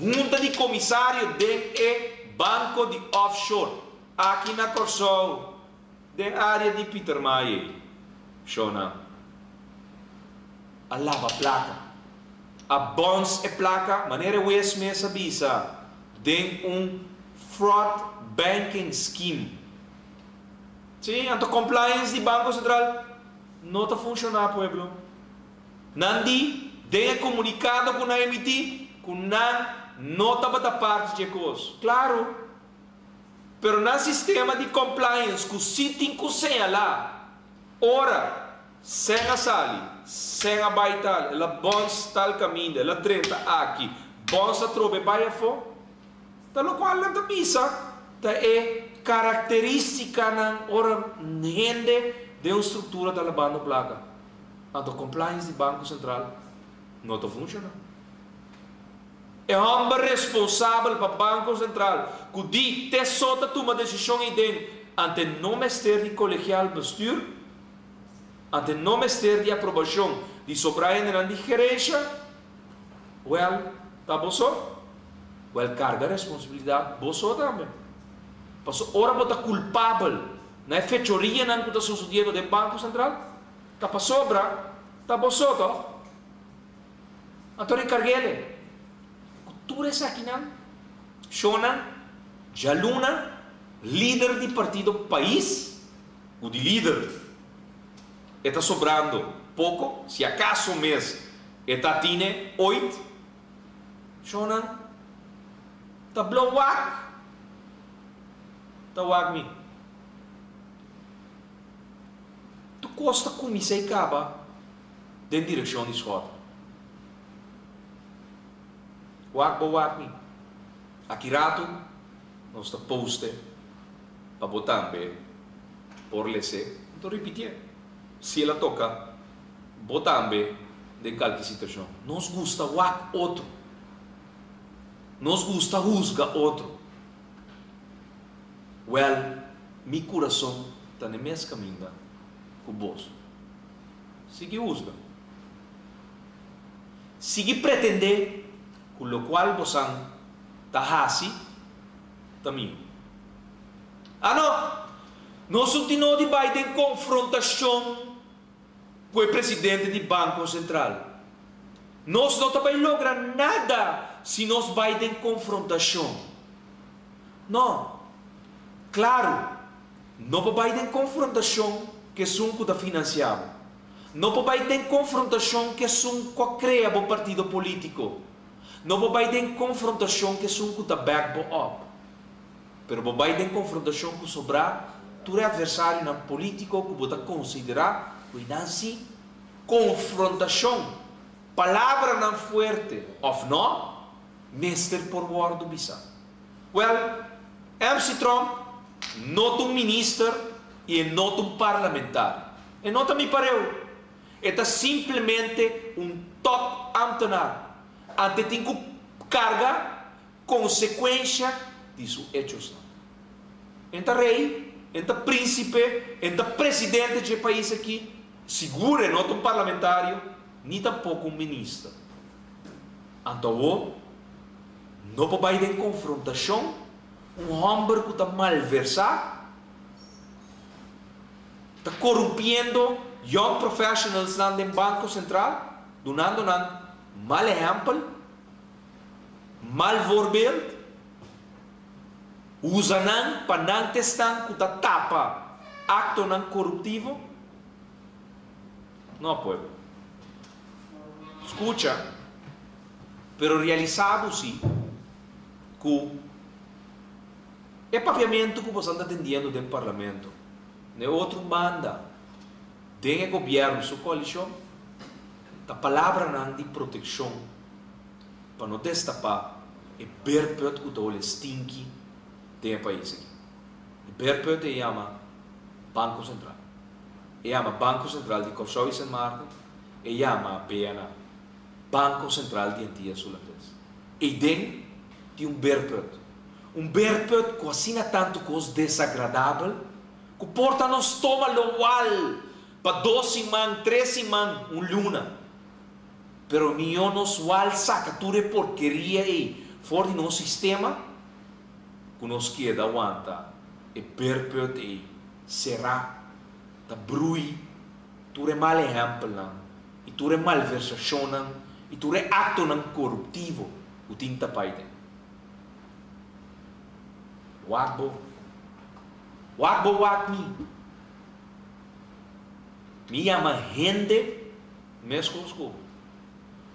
Speaker 1: hunta di komisario den e banko di offshore aki na Kòrsou den área di Pietermaai, shona. A laba plaka. A bons e plaka, manera e wes mes a bisa, den un fraud banking scheme. Sí, anto compliance di Banco Central no ta funciona, pueblo. Nan di den e comunicado cu nan emiti cu nan no tabata parti dje cos. Claro, pero nan sistema di compliance cu si tin cu señala ora Sen a sali, sen a bai tal, el a bòns tal kaminda, el a drenta aki, bòns atrobe bai afó. Ta lokual nan ta bisa ta e karakterístikanan ora hende den un struktura ta labando plaka. Anto compliance di Banko Sentral no ta funshoná. E hòmber responsabel pa Banko Sentral ku di te so ta tuma desishon eiden ante no mester di kolegiaal bestuur, Ante no mester di aprobashon di sobrá hendenan di gerensha, wèl, ta bo so. Wèl, karga responsabilidat bo so tambe. Paso ora bo ta kulpabel na e fechorianan ku ta sosodiendo den Banko Sentral, ta pasobra ta bo so, tòg? Anto rekarg'ele. Ku tur esakinan, shonnan, djaluna, lider di partido pais, Ku di lider e ta sobrando poko, si akaso mes e ta tine oit, shonnan ta blo wak, ta wak mi. Tur kos ta kuminsá i kaba den direkshon di Schotten. Wak bo wak mi. Aki ratu nos ta poste. Pa bo tambe por les'é. Anto ripitié. Si el a toka bo tambe den kalke situashon. Nos gusta wak otro. Nos gusta husga otro. Wèl, mi kurason ta n'e mes kaminda ku boso. Sigui husga. Sigui pretendé ku lokual bosan ta hasi ta mihó. Ah no! Nos un tin no di bai den konfrontashon ku e presidente di Banko Sentral. Nos no ta bai logra nada si nos bai den konfrontashon. No. Klaru, no pa bai den konfrontashon ku esun ku ta finansiá bo. No por bai den konfrontashon ku esun ku a krea bo partido polítiko. No por bai den konfrontashon ku esun ku ta back bo up. Pero bo bai den konfrontashon ku sobrá tur e atversarionan polítiko ku bo ta konsiderá ku einan sí konfrontashon, palabranan fuerte òf nò, mester por wòrdu bisá. Wèl, MC Tromp no ta un minister i e no ta un parlamentario. E no ta mi pareu. E ta simplemente un top ambtenaar. Ante tin ku karga konsekuensha di su echosnan. E ta rei, e ta prínsipe, e ta presidente dje pais aki. Sigur e no ta un parlamentario, ni tampoko un minister. Anto awor, no por bai den konfrontashon un hòmber ku ta malversá, ta korumpiendo young professionalsnan den Banko Sentral, dunando nan mal ehèmpel, mal voorbeeld, usa nan pa nan ta esnan ku ta tapa aktonan koruptivo? No, pueblo. Skucha, pero realisá bo si ku e papiamentu ku boso anda tendiendo den parlamento, na e otro banda den e gobièrnu su koalishon, ta palabranan di protekshon pa no destapá e beerput ku ta hole stinki den e pais aki. E beerput e yama Banko Sentral. E yama Banko Sentral di Kòrsou i Sint Maarten. E yama BNA, Banko Sentral di Antillas Hulandes. Eiden tin un beerput. Un beerput ku asina tantu kos desagradabel ku por ta nos stoma lo wal pa dos siman, tres siman, un luna. Pero mihó nos wal saka tur e porkeria ei for di nos sistema ku nos keda wanta e beerput ei será ta brui. Tur e mal ehèmpelnan i tur e malversashonnan i tur e aktonan koruptivo ku tin ta bai den. Wak bo. Wak bo wak mi. Mi yama hende meskos ku bo.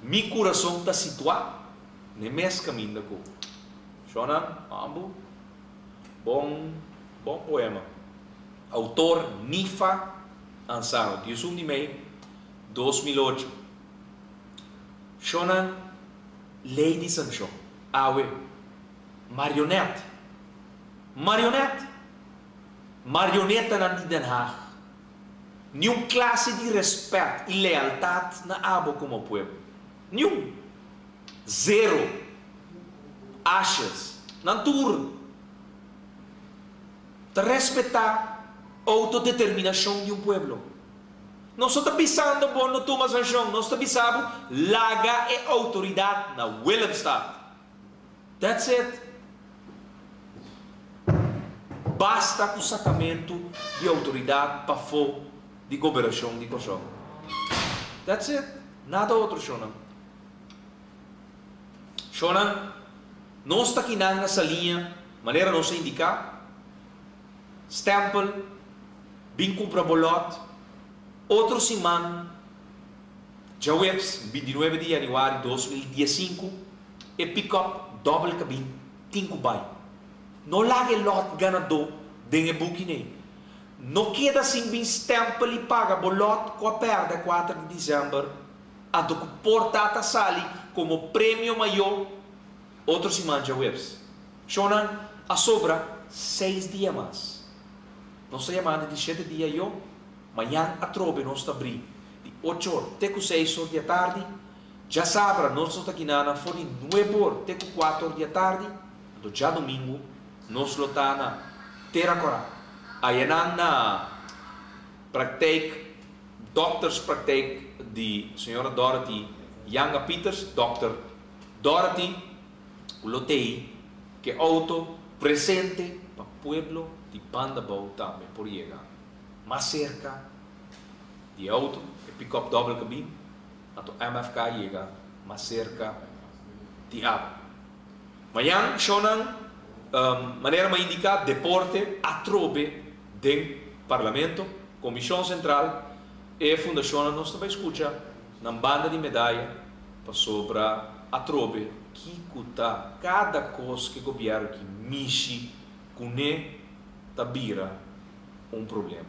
Speaker 1: Mi kurason ta situá n'e mes kaminda ku bo. Shonnan, ambu. Bon, bon poema. Autor Nifa Ansano, 11 di mei 2008. Shonnan Ley di sankshon. Awe. Marionet. Marionet! Marionetanan di Den Haag. Niun klase di respet i lealtat na abo komo pueblo. Niun. Zero. Ashes. Nan tur. Ta respetá outodeterminashon di un pueblo. Nos no ta bisando bo no tuma sanshon, nos ta bisa bo laga e outoridat na Willemstad. That's it. Basta ku sakamentu di outoridat pafó di goberashon di Kòrsou. That's it. Nada otro, shonnan. Shonnan, nos ta kinan na Saliña. Manera nos a indiká, stèmpel, bin kumpra bo lòt, otro siman, djaweps 29 di yanüari 2015, e pikòp dòbel kabin tin ku bai. No laga e lòt ganadó den e buki nei. No keda sin bin stèmpel i paga bo lòt ku a pèrdè 4 di desèmber, anto ku por ta ta sali komo premio mayó Otro siman djaweps, shownan a sobra seis dia mas. Nos ta yamando di shete dia yo, mañan atrobe nos ta bri di ocho or te ku seis or di atardi, djasabra nos lo ta kinanan for di nuebe or te ku kuater or di atardi, anto djadumingu nos lo ta na Tera Kora, ayanan na praktijk, dokterspraktijk di señora Dorothy Yanga Pieters, dokter. Dorothy ku lo tei ke outo presente pa pueblo di Bandabou tambe por yega mas serka di e outo, e pickup dobbel cabin, anto MFK yega mas serka di abo. Mañan shownan manera mi a indica deporte atrobe den Parlamento, Comision Central.
Speaker 3: E fundashonnan nos ta bai skucha nan banda di medaya pasobra atrobe kiko ta kada kos ku e gobièrnu ki mishi kuné ta bira un problema.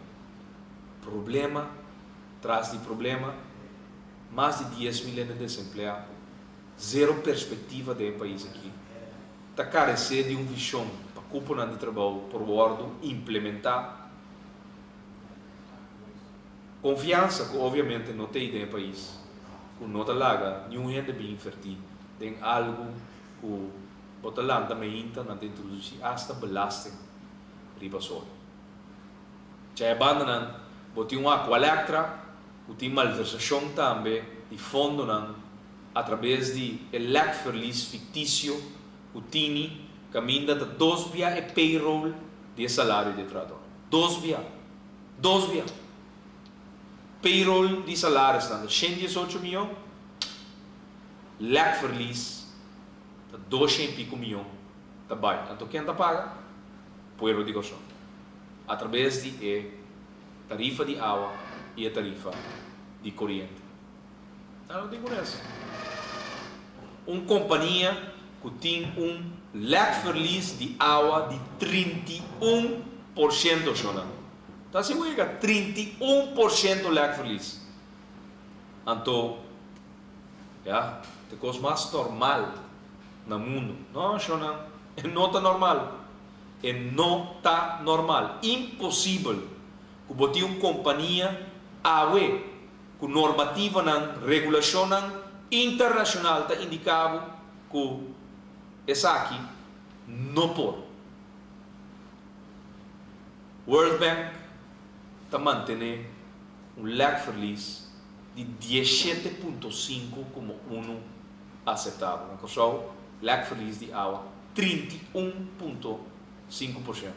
Speaker 3: Problema tras di problema, mas di 10,000 hende desempleá, zero perspektiva den e pais aki, ta karesé di un vishon pa kuponan di trabou por wòrdu implementá. Konfiansa ku obviamente no t'ei den e pais, ku no ta laga niun hende bin invertí den algu ku bo ta lanta meinta nan ta introdusí asta belasting riba sol. Dja e bandanan bo tin un Aqualectra ku tin malversashon tambe di fondonan atrabes di e lèkverlies fiktisio ku tini kaminda ta dos bia e payroll di e salario di e trahador. Dos bia. Dos bia. Payroll di salarisnan ta 118 mion, lèkverlies ta 200 i piku mion ta bai. Anto ken ta paga? Pueblo di Kòrsou. Atrabes di e tarifa di awa i e tarifa di koriente. Nan no tin kunes. Un kompania ku tin un lèkverlies di awa di 31%, shonnan. Ta hasi wega, 31% lèkverlies. Anto, ya, ta e kos mas normal na mundu. No, shonnan, e no ta normal. E no ta normal. Imposibel ku bo tin un kompania awe ku normativanan, regulashonnan internashonal ta indiká bo ku esaki no por. World Bank ta mantené un lèkverlies di 17.5 komo unu aseptabel. Na Kòrsou lèkverlies di awa 31.5%,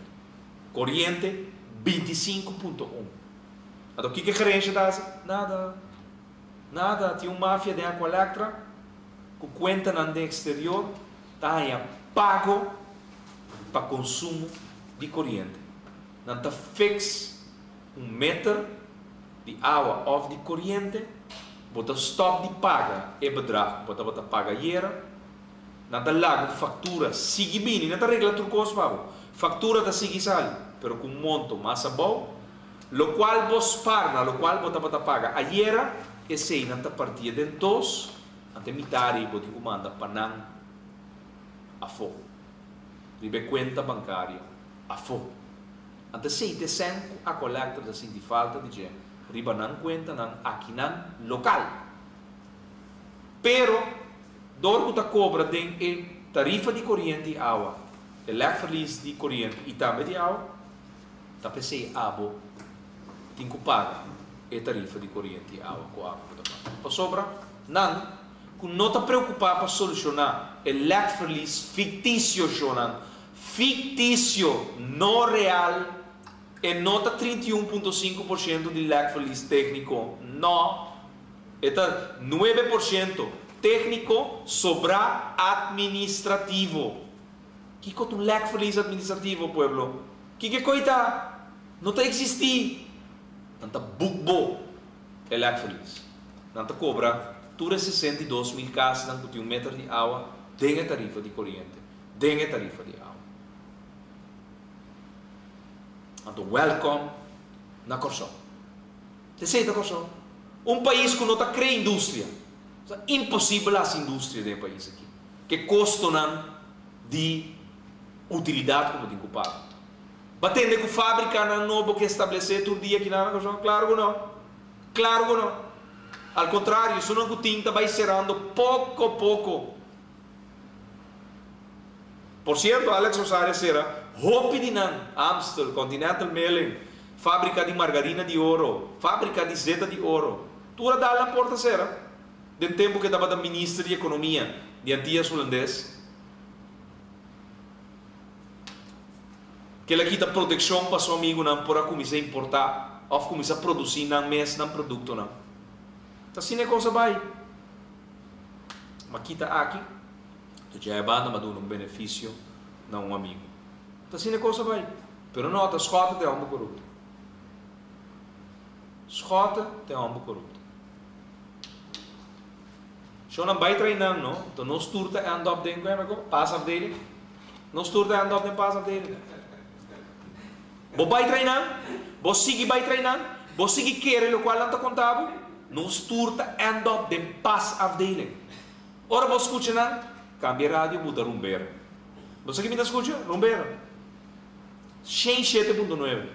Speaker 3: koriente 25.1. Anto kiko e gerensha ta hasi? Nada. Nada. Tin un mafia den Aqualectra ku kuentanan den eksterior ta haña pago pa konsumo di koriente. Nan ta fix un meter di awa òf di koriente, bo ta stòp di paga e bedrag ku bo tabata paga ayera. Nan ta laga un faktura sigui bini, nan ta regla tur kos pa bo. Faktura ta sigui sali, pero ku un monto mas abou. Lokual bo spar na lokual bo tabata paga ayera, eseinan ta partia den dos, ante mitari bo tin ku manda pa nan afó, riba e kuenta bankario afó. Ante esei ta e sèn ku Aqualectra ta sinti falta di dje riba nan kuentanan akinan lokal. Pero, dor ku ta kobra den e tarifa di koriente i awa, e lèkverlies di koriente i tambe di awa, Ta p'esei abo tin ku paga e tarifa di koriente i awa ku abo ku ta paga. Pasobra nan ku no ta preokupá pa solushoná e lèkverlies fiktisio, shonnan, fiktisio, no real, e no ta 31.5% di lèkverlies tékniko, no, e ta 9% tékniko sobrá atministrativo. Kiko ta un lèkverlies atministrativo, pueblo? Kiko e koi ta? No ta eksistí! Nan ta buk bo e lèkverlies. Nan ta kobra tur e 62,000 kasnan ku tin un meter di awa den e tarifa di koriente, den e tarifa di awa. Anto wèlkòm na Kòrsou. Esei ta Kòrsou. Un pais ku no ta krea industria. Ta imposibel hasi industria den e pais aki. Ke kostonan di utilidat ku bo tin ku paga. Bo a tende ku fábrikanan nobo ke establesé tur dia kinan na Kòrsou? Klaru ku no. Klaru ku no. Al kontrario, esunnan ku tin ta bai serando poko poko. Por sierto, Alex Rosario a sera hopi di nan, Amstel, Continental Milling, fábrika di margarina di oro, fábrika di zeta di oro. Tur a dal nan porta sera. Den tempu ku e tabata minister di ekonomia di Antias Hulandes, kel a kita protekshon pa su amigunan por a kuminsá importá òf kuminsá produsí nan mes nan produktonan. Ta asina e kos a bai. Ma kita aki, ta djai a banda ma duna un benefisio na un amigu. Ta asina e kos a bai. Pero no, ta Schotte ta e hòmber korupto. Schotte ta e hòmber korupto. Shownan bai train nan no, to nos tur ta end up den kue meko? Paasafdeling? Nos tur ta end up den paasafdeling. Bo bai train nan? Bo sigui bai train nan? Bo sigui kere lokual nan ta konta bo? Nos tur ta end up den paasafdeling. Ora bo skucha nan, kambia radio buta rumbera. Bo sa ki mi ta skucha? Rumbera. 107.9.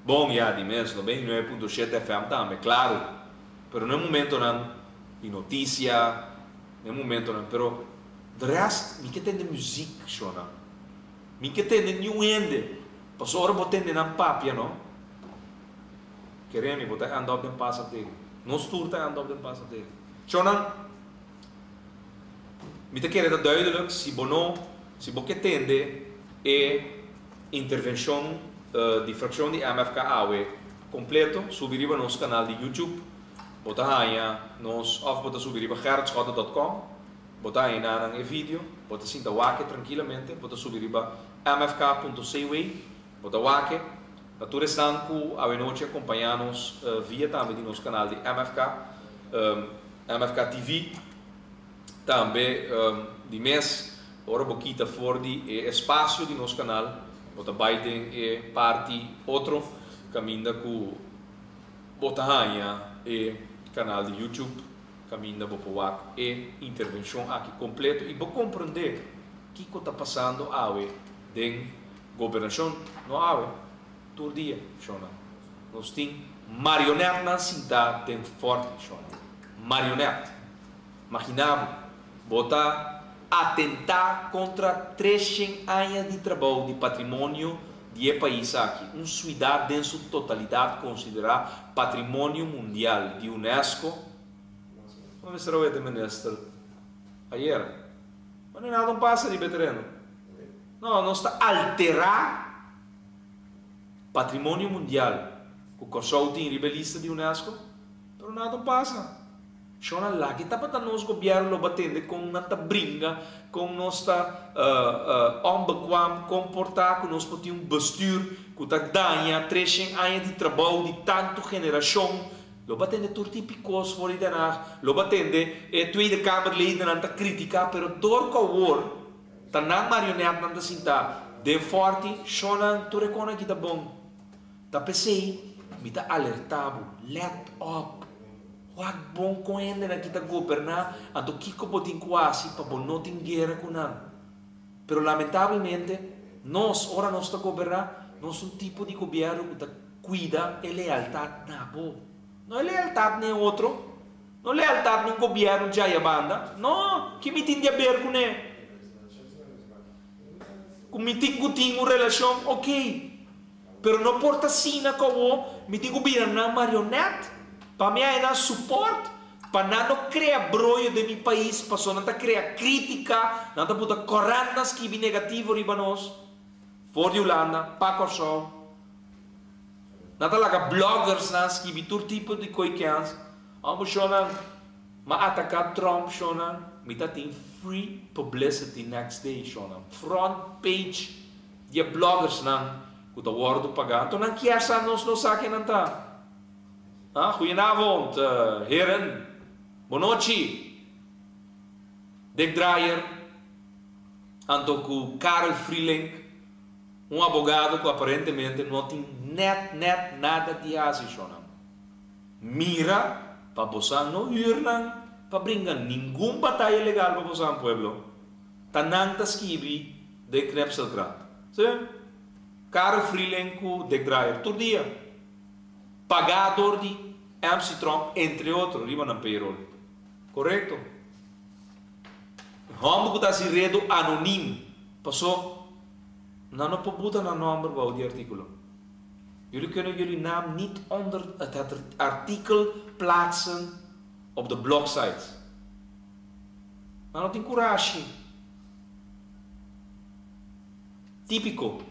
Speaker 3: Bon, ya, di mes, 99.7 FM tambe, klaru. Pero no e momentonan di noticia, no e momentonan, pero de rest mi ke tende muziek shona. Mi ke tende niun hende, pasobra ora bo tende nan papia no, kere mi bo ta end up den pas afdeling. Nos tur ta end up den pas afdeling. Shona, mi ta kere ta duidelijk si bo no, si bo ke tende e intervencion di fraccion di MFK awe completo, subi riba nos canal di YouTube. Bo ta haña nos of bo ta subi riba gerritschotte dot com, bo ta haña nanan e video, bo ta sinta wak e trankilamente, bo ta subi riba mfk punto cw, bo ta wak e. Na tur esnan ku awenochi a kompañá nos via tambe di nos kanal di MFK, MFK TV, tambe di mes ora bo kita for di e espasio di nos kanal, bo ta bai den e parti otro kaminda ku. Bo ta haña e kanal di YouTube kaminda bo por wak e intervenshon aki kompleto i bo komprendé kiko ta pasando awe den gobernashon. No awe, tur dia, shonnan. Nos tin marionètnan sintá den fòrti, shonnan. Marionèt. Maginá bo, bo ta atentá kontra treshen aña di trabou di patrimonio di e pais aki, un suidat den su totalidat konsiderá Patrimonio Mundial di UNESCO. Bo mester a wete minister ayera. Ma no e nada un pasa riba e tereno. No, nos ta alterá Patrimonio Mundial ku Kòrsou tin riba e lista di UNESCO, pero nada un pasa. Shona laki tabata nos gobierno lo batende con nan ta bringa, con nos ta onbekwam comporta cu nos por tin un bestuur cu ta daña treshen aña di trabou di tanto generacion. Lo batende tur tipi cos for di Den Haag, lo batende e Tweede Kamerledennan ta critica pero dor cu awor ta nan marionetnan ta sinta den forti, shona tur e con aki ta bon. Ta p'esei mi ta alerta bo, let op! Wak bon kon hendenan ki ta goberná, anto kiko bo tin ku hasi pa bo no tin guera ku nan? Pero lamentablemente, nos, ora nos ta goberná, nos un tipo di gobièrnu ku ta kuida e lealtat na bo. No e lealtat n'e otro, no lealtat n'un gobièrnu djaya banda, no, ki mi tin di aber kuné? Ku mi tin ku tin un relashon, okey. Pero no por ta asina ku awor mi tin ku bira nan marionet pa mi haña nan support, pa nan no krea broyo den mi pais pasobra nan ta krea kritika, nan ta buta korantnan skibi negativo riba nos for di Hulanda pa Kòrsou. Nan ta laga bloggersnan skibi tur tipo di koi kèns. Amo shownan, m'a ataka Trump shownan, mi ta tin free publicity next day shownan, front page. Di e bloggersnan ku ta wòrdu pagá, anto nan kier sa nos no sa ken nan ta. Ha, goedenavond, heren. Bonochi. Dick Drayer, anto ku Karel Vrielink, un abogado ku aparentemente no tin nèt nèt nada di hasi, shonnan. Mira pa bosan no hür nan pa bringa ningun bataya legal pa bosan, pueblo. Ta nan ta skibi den Knepselkrant. Sí. Karel Vrieling ku Dick Drayer tur dia. Pagá dor di MC Tromp entre otro riba nan payroll. Korekto. Hòmber ku ta hasi redo anonim paso nan no por buta nan nòmber bou di artíkulo. Jullie kunnen jullie naam niet onder het artikel plaatsen op de blogsite. Nan no tin kurashi. Típiko.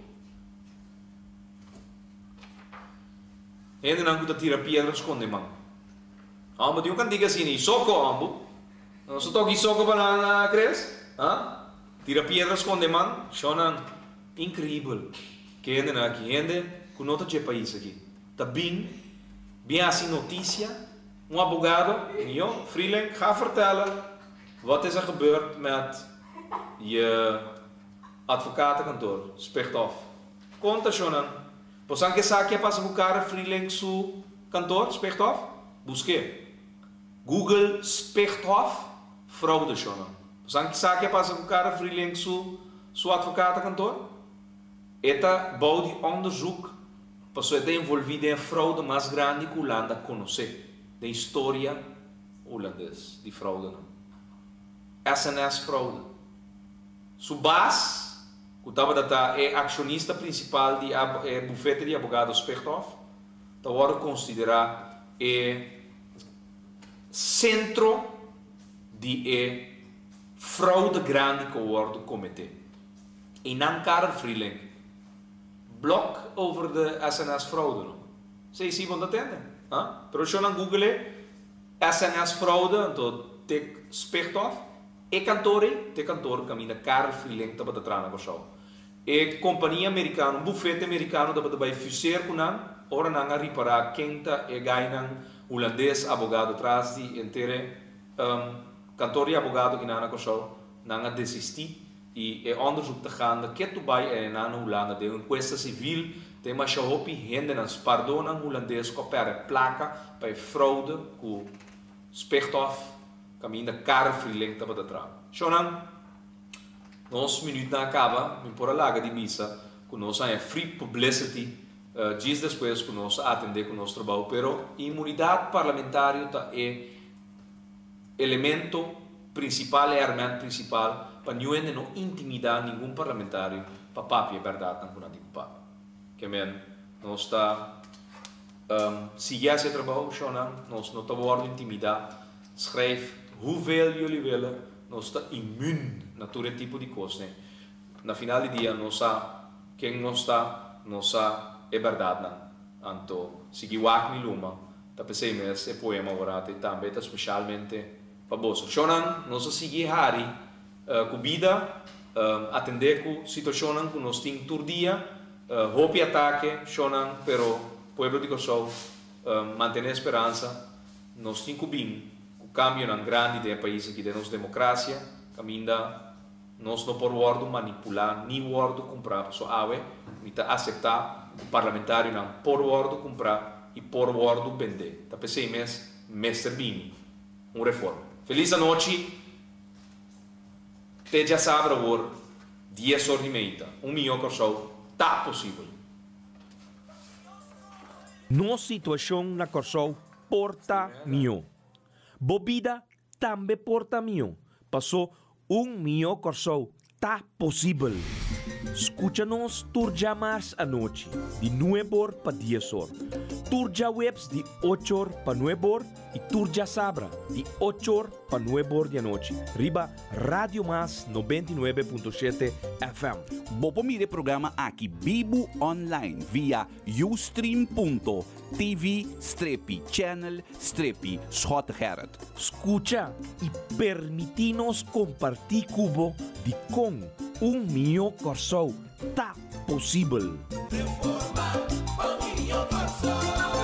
Speaker 3: Hendenan ku ta tira piedra skonde man. Homber tin un kantika asina, Isoko homber. Nos ta toka Isoko pa nan Chris? Ha? Tira piedra skonde man. Shonnan, inkribel. Ke hendenan aki, hende ku no ta dje pais aki, ta bin. Bin hasi notisia, un abogado, mihó, Vrielink, ga vertellen wat is er gebeurd met je advocatenkantoor, Spechthof. Konta shonnan. Bo sa ke esaki a pasa ku Karel Vrielink su kantoor, Spechthof? Busk'é. Google Spechthof fraude shonnan. Bo sa esaki a pasa ku Karel Vrielink su su advocatenkantoor? E ta bou di onderzoek pasobra e ta envolví den e fraude mas grandi ku Hulanda konosé den historia hulandes di fraudenan. SNS fraude. Su baas, ku tabata ta e akshonista prinsipal di e bufete di abogado Spechthof, ta wòrdu konsiderá e sentro di e fraude grandi ku a wòrdu kometé. Einan Karel Vrielink blog over de SNS fraude no. Sey si bo no ta tende, ha? Pero shon nan google e SNS fraude anto tik Spechthof. E kantor ei ta e kantor kaminda Karel Vrielink tabata traha na Kòrsou. E kompania merikano, un bufete merikano tabata bai fuseer ku nan ora nan a ripará ken ta e gainan hulandes abogado tras di henter e kantor di abogado kinan na Kòrsou. Nan a desistí i e onderzoek ta ganda ketu bai einan na Hulanda den un enkuesta sivil ta e masha hopi hendenan spardónan hulandes ku a pèrdè plaka pa e fraude ku Spechthof Kaminda Karel Vrielink tabata traha. Shownan, nos minuutnan a kaba, mi por a laga di bisa ku nos haña free publicity djis despues ku nos a atendé ku nos trabou, pero inmunidat parlamentario ta e elemento prinsipal, e herment prinsipal pa niun hende no intimidá ningun parlamentario pa papia e bèrdatnan ku nan tin ku papia. Ke men, nos ta sigui hasi e trabou, shownan, nos no ta wòrdu intimidá. Schrijf hoeveel jullie willen, nos ta immuun na tur e tipo di kosnan. Na final di dia nos sa ken nos ta, nos sa e berdadnan. Anto sigui wak mi luma, ta p'esei mes e poema ora te tambe ta specialmente pa boso. Shownan, nos a sigui hari ku bida, atende ku situacionnan ku nos tin tur dia, hopi atake, shownan, pero pueblo di Kòrsou mantene speransa. Nos tin ku bin ku kambionan grandi den e pais aki, den nos demokrasia, kaminda nos no por wòrdu manipulá ni wòrdu kumprá. Pasobra awe mi ta aseptá ku parlamentarionan por wòrdu kumprá i por wòrdu bendé. Ta p'esei mes mester bini un reforma. Felis anochi. Te djasabra awor dies or di meita. Un mihó Kòrsou ta posibel.
Speaker 1: Nos situashon na Kòrsou por ta mihó. Bo bida tambe por ta mihó, pasó un mihó Kòrsou ta posibel. Skucha nos tur djamars anochi di nueb'or pa dies'or, tur djaweps di och'or pa nueb'or i tur djasabra di och'or pa nueb'or di anochi riba Radio Mas 99.7 FM.
Speaker 2: Bo por mira e programa aki bibu online via ustream.tv strepi channel strepi Schottegerrit.
Speaker 1: Skucha i permití nos kompartí ku bo dikon un mihó Kòrsou ta posibel.
Speaker 5: Reforma pa mihó Kòrsou.